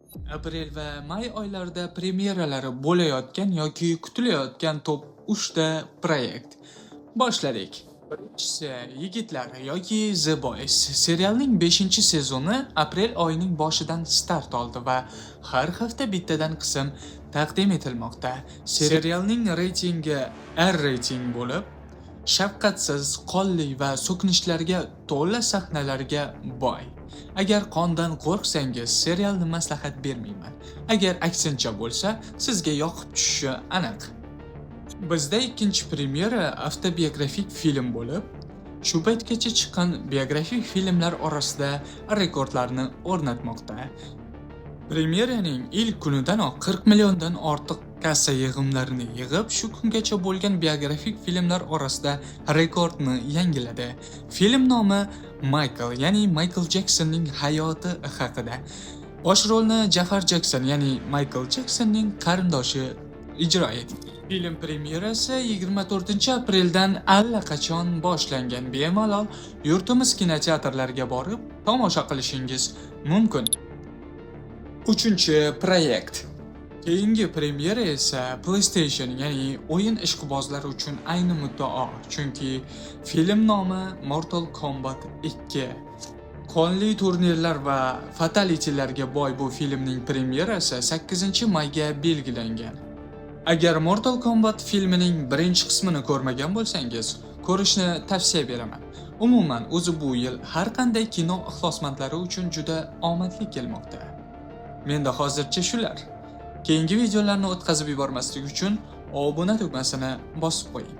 Aprel va may oylarida premyeralari bo'layotgan yoki kutilayotgan top 3 ta proyekt. Boshladik. Birinchisi Yigitlar yoki The Boys. Serialning 5-sezoni aprel oyining boshidan start oldi va har hafta bittadan qism taqdim etilmoqda. Serialning reytingi R reyting bo'lib, shafqatsiz, qonli va so'kinishlarga to'la sahnalarga boy. Agar qondan qo'rqsangiz, serialni maslahat bermayman. Agar aksincha bo'lsa, sizga yoqib tushishi aniq. Bizda ikkinchi premyera avtobiografik film bo'lib, shu paytgacha chiqqan biografik filmlar orasida rekordlarni o'rnatmoqda. Premyeraning ilk kunidanoq 40 milliondan ortiq kassa yig'imlarini yig'ib, shu kungacha bo'lgan biografik filmlar orasida rekordni yangiladi. Film nomi Maykl, ya'ni Maykl Jeksonning hayoti haqida. Bosh rolni Jafar Jekson, ya'ni Maykl Jeksonning qarindoshi ijro etdi. Film premyerasi 24-apreldan allaqachon boshlangan. Bemalol yurtimiz kinoteatrlariga borib tomosha qilishingiz mumkin. Uchinchi proyekt. Keyingi premyera esa PlayStation, ya'ni o'yin ishqibozlari uchun ayni muddao, chunki film nomi Mortal Kombat 2. Qonli turnirlar va fatalitylarga boy bu filmning premyerasi 8-mayga belgilangan. Agar Mortal Kombat filmining birinchi qismini ko'rmagan bo'lsangiz, ko'rishni tavsiya beraman. Umuman, o'zi bu yil har qanday kino ixlosmandlari uchun juda omadli kelmoqda. Menda hozircha shular. Keyingi videolarni o'tkazib yubormaslik uchun obuna tugmasini bosib qo'ying.